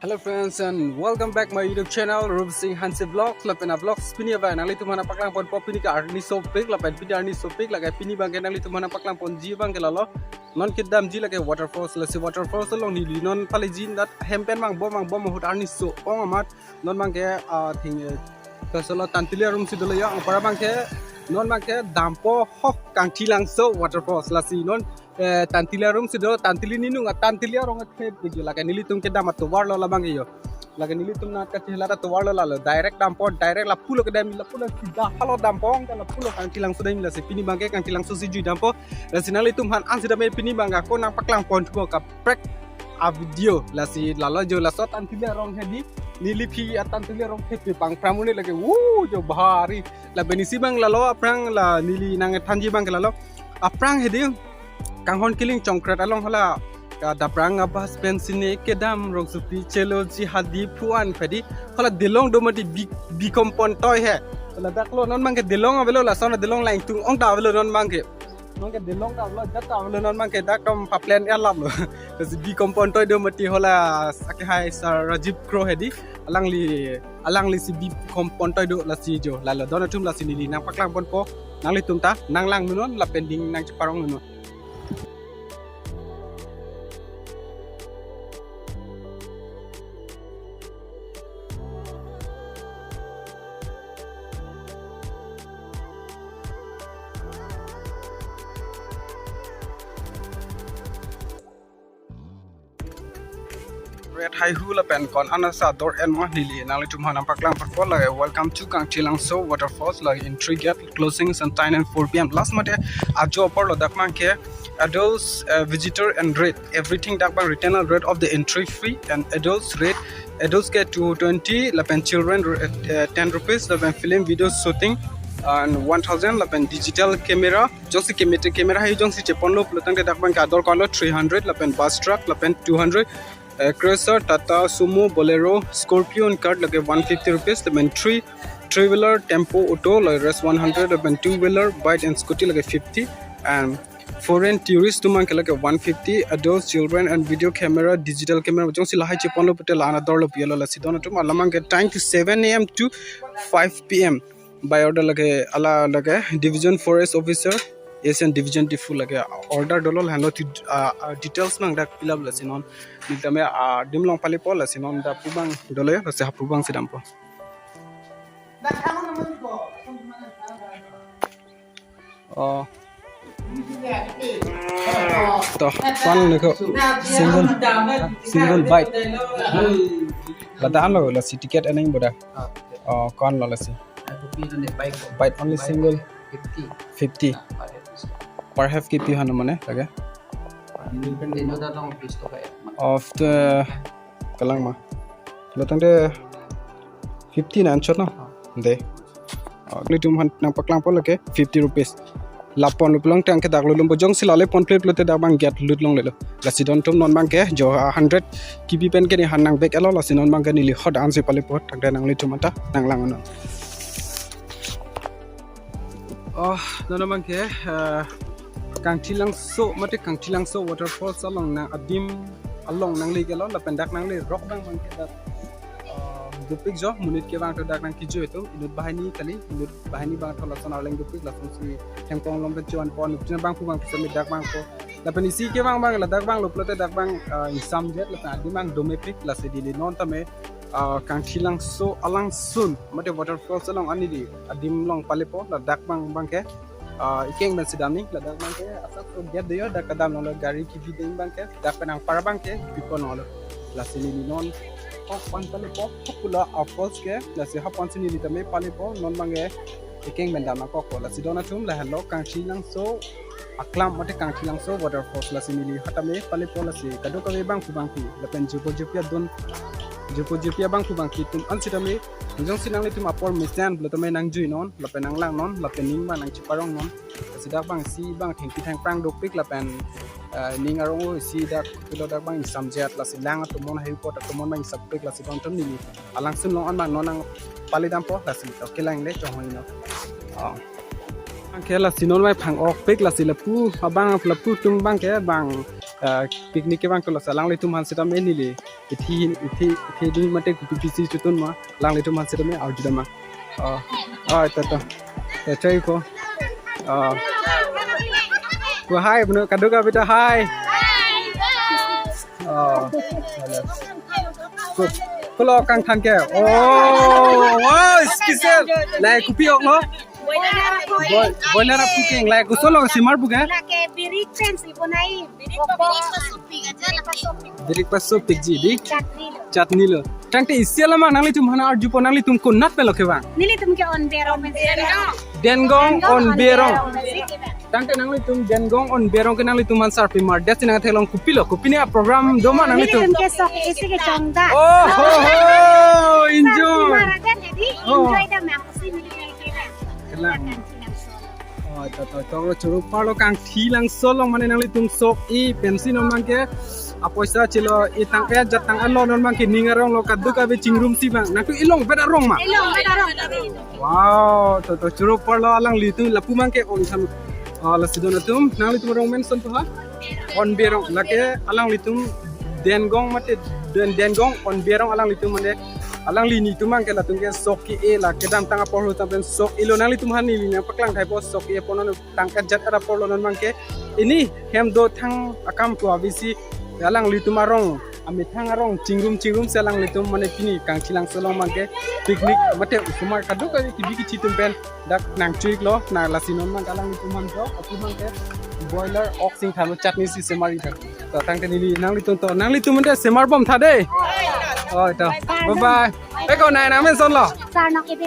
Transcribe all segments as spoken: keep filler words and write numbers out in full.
Hello friends and welcome back my YouTube channel Rup Singh Hanse Vlogs. Lapen a vlogs pini abang nanglitum aphan nangpaklang ponpo pini ke arni sopik, lapen pini arni sopik lake pini abangke nanglitum aphan nangpaklang ponji abangke lalo. Non kedamji lake waterfalls, lasi waterfalls along neli non paleji, dat hem pen mangbom mangbom ahut arni so-ong amat. Non abangke, ah, thing, eh, kasolo Tantili arum si dolo ya, anpar abangke non abangke dampo hok Kangthilangso waterfalls, lasi non, eh, Tantili arum si dolo, Tantili ninung a Tantili arong athe bigi lake nelitum kedam atovar lo labangke yo. Lake nelitum nat kachihla atovar lo lalo, direct dampo, direct lapulo kedam, lapulo sida halo dampo, anke lapulo Kangthilangso dam, lasi pini abangke Kangthilangso si jui dampo. Lasi nanglitum aphan ansi dame pini abangke ako nangpaklang ponpo kaprek a video, lasi lalo jo, laso Tantili arong hedi, neli phi a Tantili arong hedi pangpramune lake, wo jo bhari. Lapen isi abang lalo aphrang, la neli nangthanji abangke lalo aphrang hedi Kanghon Kiling Chongkret along hala, ka daprang abas pen sine kedam rongsopi cheloji hadi phu-an phedi, hala delong do mati bi, bikom pontoi he. Hala daklo, non abangke delong avelo, lason delong lain tung ong ta avelo non abangke. Non ke delong ta avelo, jat ta avelo, non abangke dak kam pa plan alam lo. Lasi bikom pontoi do mati hala, ake hai Sir Rajiv Kro hedi, alangli, alangli si bikom pontoi do, lasi jo. Lalo don atum, lasi neli nangpaklang ponpo, nanglitum ta nanglang non lapen ning nangcheparong non. Red High Hu lapen ko-an anasa dor en mo, neli nanglitum aphan nangpaklang ponpo lake, welcome to Kangthilangso waterfalls, lake entry gate closing sometime in four p m. Last mate ajo apor lo, dak abangke adults, uh, visitor and rate, everything dak abang retainer rate of the entry fee and adults rate, adults ke two twenty, lapen children, uh, ten rupees, lapen film video shooting and one thousand, lapen digital camera, jongsi camera, camera hai jongsi cheponlo pulotangte dak abangke ador ko-an lo three hundred, lapen bus truck lapen two hundred, uh, Creta, Tata Sumo, Bolero, Scorpio, car lake one fifty rupees, lapen three, three wheeler, tempo, auto, lake rest one hundred, lapen two wheeler, bike and scooty lake fifty, and foreign tourist atum abangke lake one fifty, adults, children and video camera, digital camera, jongsi lahai cheponlo pute la-an ador lo pi-elo. Lasi don atum, alam abangke time to seven a m to five p m. By order lake, hala lake Division Forest Officer, Eastern Division Diphu lake order dolo, lahenlo ti, ah, ah, details abang dak pilap, lasi non neli tame, ah, adim along palepo, lasi non dak pu abang dolo, lasi hapu abang si dampo. Oh. To, ko-an lo ko, single, single bite. Ladak lo, lasi ticket aning boda. Oh, ko-an lo lasi. Bite only single fifty. Per head kipi han mane lake. Of the kalang ma. Pulotangte fifty na anchot no? De. Oh, nelitum aphan nangpaklangpo lake fifty rupees. Laponlo pulotangte anke dak lulum bo, jongsi lale ponplot pulote dak abang gate lut longlelo. Lasi don atum, non abangke jo, ah, hundred kipi pen ke ni han nang back elo, lasi non abangke neli hot ansi palepo, tangte nanglitum anta nanglang non. Oh, non abangke, eh, Kangthilangso, mate Kangthilangso waterfalls along nang adim along nangle kelo, lapen dak nangle rok abang abangke dak, eh, dopik jo, monit kevang to dak nangkejui atum, inut banghini kali, inut banghini abang tho lason arleng dopik, lasonsi thengkong along pen chevan pon, inut abang pu abang pusami dak abang ko. Lapen isi kevang abang, ladak abang lo pulote dak abang, eh, ingsam jet, lapen adim abang domepik, lasi neli non tame, ah, Kangthilangso alangsun, mate waterfalls along an neli adim along palepo, ladak abang abangke, ah, ikeng pen si damji, ladak abangke asap so gate do yo, dak kedam longlo gari kibi ding abangke, dak pen anpar abangke bipon longlo. Lasi neli non hok pan palepo, hok pulo a falls ke, lasi hok pan si neli tame palepo, non abangke ikeng pen dam nangkokpo. Lasi don atum, lahenlo Kangthilangso aklam mate Kangthilangso waterfalls, lasi neli hatame palepo, lasi kadokave abang pu abangpi lapen jopo jopi adon, jopo jopi abang pu abangpi atum an sitame, jongsi nanglitum apor mesen pulo tame nangjui non, lapen nanglang non, lapen ning abang nangcheparong non. Lasi dak abang isi abang thengpi thengphrang dopik lapen, eh, ning arong isi dak pilo dak abang ingsam jet, lasi lang atomon hai pot atomon abang ingsam pik, lasi don atum neli alangsun along an abang non nangpale dampo, lasi to kelang le chonghoi no. Oh. Anke lasi non mai phang-ok pik, lasi lapu abang lapu atum abangke bang ah, picnic kevang kolo sa alanglitum aphan sitame neli ithi ithi ithi ding mate kopi pisi chotun ma alanglitum aphan sitame arjudam ma. Oh, oh, to to. To choi ko. Oh. Ko hai, bono kadokave ta hai. Oh. Hello. Ko, kolo kangthan ke. Oh, wow, special. Lahai kopi ok lo? Boiler, boiler cooking. Lahai koson lo semar pu ke? Lake birik pensi bonai. Birik pasopik aja, birik pasopik. Birik pasopik ji, di? Chutney lo. Chutney lo. Tangte isi alam ma nanglitum aphan arjupo, nanglitum konat pen lo kevang? Nelitum ke Onberong pen. Dengong Onberong. Tangte nanglitum Dengong Onberong ke nanglitum aphan sarpi mar. Desi nangtheklong kopilo, kopine program do ma nanglitum? Nelitum ke sok isi ke chongda. Oh, ho, ho, enjoy. Sarpi mar aja jadi, oh, enjoy dam nang si nelitum ke. Kelang. Oh, to, to, to, choro parlo Kangthilangso along mane nanglitum sok e pensi non abang ke apoisa chilo, e tang-et jat tang-et lo, non abang ke ning arong lo, kadokave chingrum si abang. Nangtum ilong bet arong ma? Ilong bet arong. Wow, to, to, choro parlo alanglitum lapu abang ke on tham. Oh, lasi don atum, nanglitum arong men son to ha? Onberong, lake alanglitum Dengong mate Den, Dengong Onberong alanglitum mane alangli netum abang ke latum ke sok ke e la kedamtang apor lo tang pen sok e lo, nanglitum aphan neli nangpaklang thaipo sok e apor non tang-et jat apor lo non abang ke. Pini hem do thang akam ko avesi alanglitum arong, amethang arong chingrum chingrum si alanglitum mane pini Kangthilangso along abang ke picnic mate osomar kadokave kebi kechi atum pen dak nangchoi-iklo, na lasi non abang ke alanglitum aphan to, atum abang ke boiler ok sing thano chutney si semar-ik tha. To tangte neli nanglitum to, nanglitum mane semar bom tha dei. Oh, to. Bye bye. Eko nai nangmen son lo? Sarnong Ebe.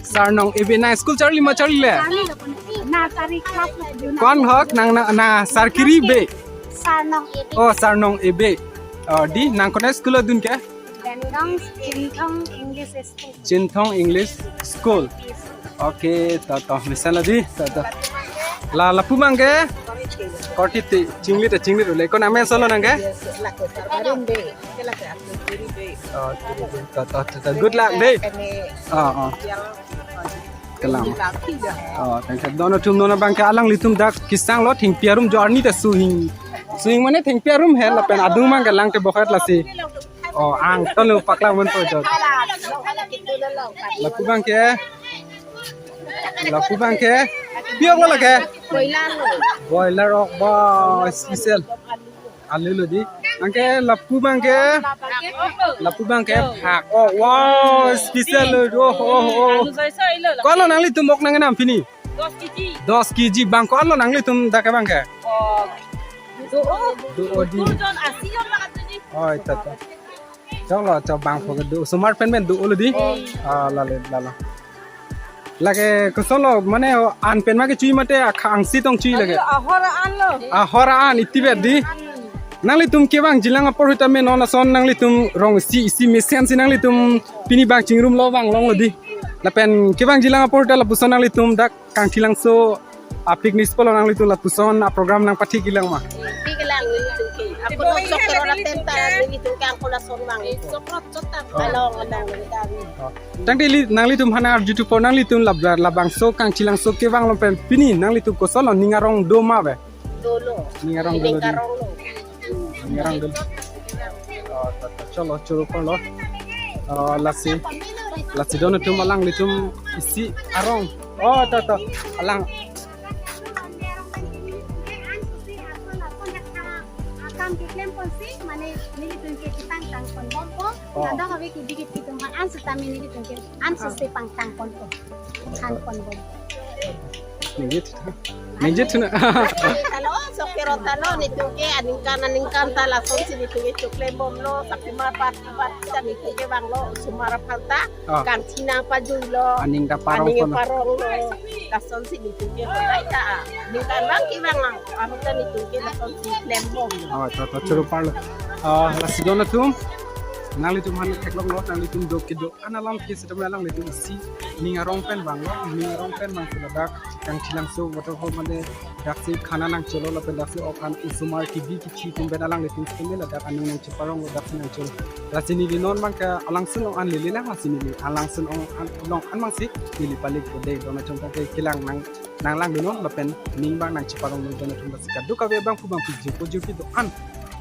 Sarnong Ebe, nang school charli ma charlile? Charlilo, nursery class lo, juna. Ko-an hok nang na, na Sarkiri Bey? Sarnong Ebe. Oh, Sarnong Ebe. Oh, di nang konat school lo dun ke? Dengong Chinthong English School. Chinthong English School. Okay, to to, mesen lo di, to to. La lapu abang ke? Korte te, chinglit te chinglit le, ko nangmen son lo nang ke? Yes, lake Sarbarim Bey. Ke lake aku Kiri Bey. Oh, Kiri Bey. To to to, to. Good luck dei. Kami Oh, oh. Yang Kelang. Laki dah. Oh, thank you. Don atum non abang ke alanglitum dak kesang lo, thengpi arum jo arni ta suhing. Suhing mane thengpi arum he lapen adung abang ke lang te bokat lasi. Oh, ang tanu paklang mon to jo. Lapu abang ke. Lapu abang ke. Pi ok lo lake? Boiler lo. Boiler ok ba special. Alu lo di. Anke lapu abang ke. Lapu abang ke phak. Oh, wow, special lo. Oh, oh, oh. Ko-an lo nanglitum ok nangnam pini? Dos kg. Dos kg abang ko-an lo nanglitum dak abang ke? Oh. Do-o. Do-o di. Jon asi jon lakat di. Oh, ita ta. Choklo, chok bangpho kedo. Osomar pen pen do-o lo di. Oh. Ah, lale, lale. Lake koson lo mane an pen ma kechui mate akhang si tong chui lake. Ahor an lo. Ahor an iti bet di. Nanglitum kevangjilang apor sitame non ason nanglitum rong isi isi mesen si nanglitum pini abang chingrum lo vang long lo di. Lapen kevangjilang apor ta lapuson nanglitum dak Kangthilangso a picnic spot lo nanglitum lapuson a program nangpathik-iklang ma? Thik-iklang nelitum ke. Ako nang sok kerot atum ta nelitum ke angkol ason abang. Sok rot chot ta. Along along nelitum. Tangte nanglitum aphan arju thupo nanglitum lab-, labangso Kangthilangso kevang lo pen pini nanglitum koson lo, ning arong do ma ave? Dolo. Ning arong dolo di. Ning arong dolo. Oh, to to, cholo choro parlo. Oh, lasi. Lasi don atum alanglitum isi arong. Oh, to to. Alang. Akam keklem ponsi, mane nelitum ke ketang tang pon bompo. Oh. Kadokave kebi kechi atum aphan anseta mane nelitum ke ansi si pangtang ponpo. Than ponpo. Ningje thu. Ningje thu na. Halo, sok kerot ta lo, nelitum ke aningkan aningkan ta lasonsi nelitum ke choklem bomlo, sakuma pat pat ta nelitum ke vanglo, osomar aphan ta. Oh. Kangthina pajui lo. Aning ta parong aning kono. Parong lo. Lasonsi nelitum ke hodai ta. Ningkan abang kevang lang. Amat ta nelitum ke lasonsi klem bom. Oh, to to choro parlo. Oh, lasi don atum. Nanglitum aphan theklonglo, nanglitum do kedo-an alam ke sitame alanglitum isi Ning arong pen vanglo, ning arong pen vangsi ladak Kangthilangso waterfall mane daksi khana nangcholo lapen daksi ok an osomar kebi kethi atum pen alanglitum si keme ladak anung nangcheparonglo daksi nangcholo. Lasi neli non abang ke alangsun along an lele lang, lasi neli alangsun along an, along an abangsi neli palik po dei, don atum abang ke kelang nang nanglangdunnon lapen ning abang nangcheparonglo don atum, lasi kadokave abangphu abangphu jirpo jirpi do-an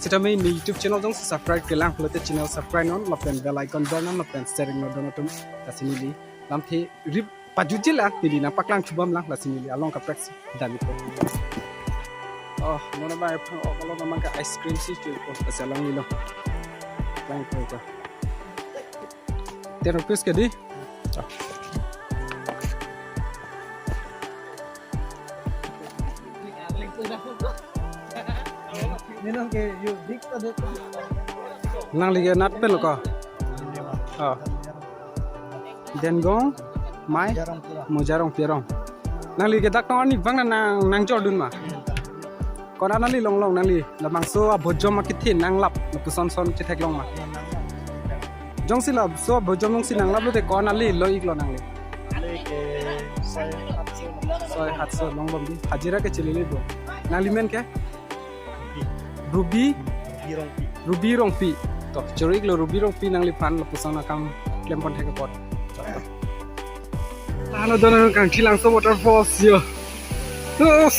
sitame ne YouTube channel jongsi subscribe kelang pulote channel subscribe non lapen bell icon bar non lapen share non don atum, lasi neli lamthe rip pajutji lang, neli nangpaklang chubam lang, lasi neli along kaprek si damji po. Oh, non abang ephang ok along abang ke ice cream si chupo, lasi alanglilo. Lang po ito. Ten rupees ke dei? Nangli ke nat pen lo ko? Oh. Dengong, Mei, Mojarong Pirong. Nangli ke dak tong arni abang nang nangjordun ma? Konat nangli longlong nangli labangso abojom akethe nanglap lapuson son chetheklong ma? Jongsi laso abojom jongsi nanglaplote konat nangli lo-iklo nangli? Neli ke soi hatso. Soi hatso longbom dei. Hajira ke chelele bo. Nangli men ke? Ruby. Ruby Rongpi. Ruby Rongpi. To, choro-iklo Ruby Rongpi nangliphan lapuson akam klempon thek apot. Halo, don Kangthilangso waterfalls yo. Us.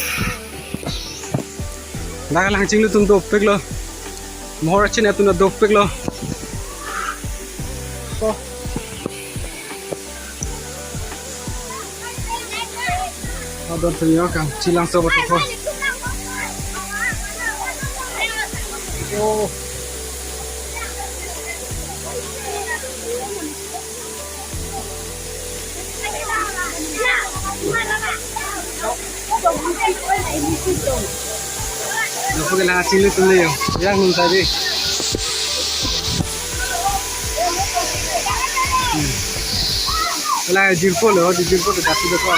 Dak Langchinglu atum dopiklo. Mohor chin atum dopiklo. Oh. Adon senior Kangthilangso waterfall. Oh. Nokho ke Langchinglu atum le yo. Yang nun tadi. Hmm. Wala jirpo lo, di jirpo ke dasi doko.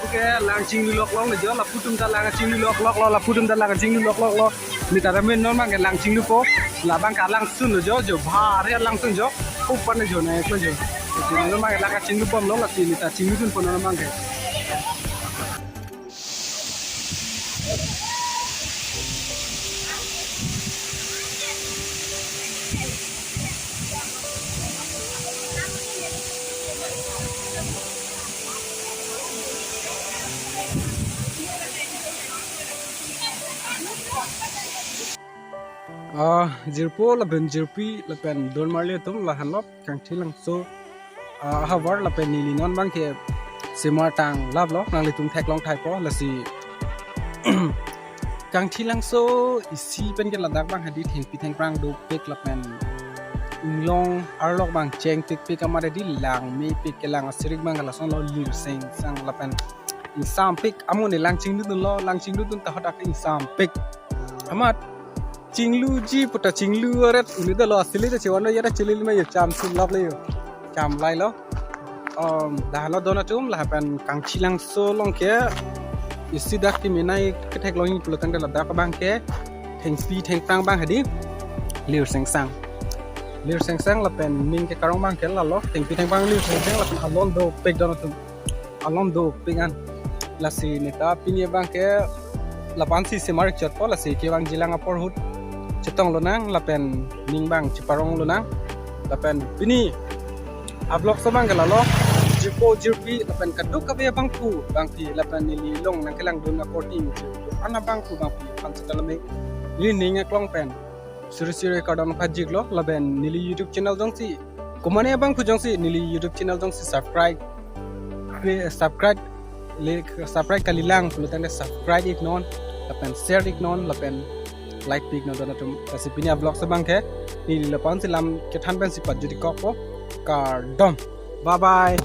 Okay, Langchinglu lok long jo, lapu atum ta Langchinglu lok lok lo, lapu atum ta Langchinglu lok lok lo. Neta ta men non abang ke Langchinglu po, labang ke alangsun lo jo, jo bhar he alangsun jo, upar ne jo na eklo jo. Neta non abang ke Langchinglu bom lo, lasi neta chingludun po non abang ke. Ah, jirpo lapen jirpi lapen don marli atum, la henlo Kangthilangso, ah, ahavar lapen neli non abang ke semar tanglaplo, nanglitum theklong thaipo, lasi Kangthilangso isi pen ke ladak abang hadi thengpi thengphrang dopik lapen inglong arlok abang chengpikpik amat hadi langmepik, kelang asirik abang ke lasonlo, lirsengsang lapen ingsampik, amo ne Langchingludun lo, Langchingludun ta hadak ingsampik. Amat chingluji puta chinglu aret uli dolo, asili ta chewan lo, ya ta chilil me yo, cham sim lap le yo. Cham lai lo. Um, dah lo don atum, lapen Kangthilangso along ke isi dak kemenei ketheklong pulo tangte ladak abang ke thengpi thengphrang abang hadi lirsengsang. Lirsengsang lapen ning kekarong abang ke lalo, thengpi thengphrang lirsengsang lapen alon dopik don atum. Alon dopik an. Lasi neta pini abang ke lapu-ansi semar chotpo, lasi kevangjilang apor ahut chetong lonang lapen ning abang cheparong lonang. Lapen pini a-vlog so abang ke lalo, jirpo jirpi lapen kadokave abangphu abangpi lapen neli along nangkelangdun akorte jirpo an abangphu abangpi aphan seta lame neli ning aklong pen suri suri kardom pajirlo, lapen neli YouTube channel jongsi komatne abangphu jongsi neli YouTube channel jongsi subscribe, kre-, subscribe, like, subscribe kalilang pulo tangte subscribe iknon, lapen share iknon, lapen like pi iknon don atum. Lasi pini a-vlog so abang ke neli lapu-ansi lam kethan pensi pajut-ik kokpo. Kardom. Bye bye.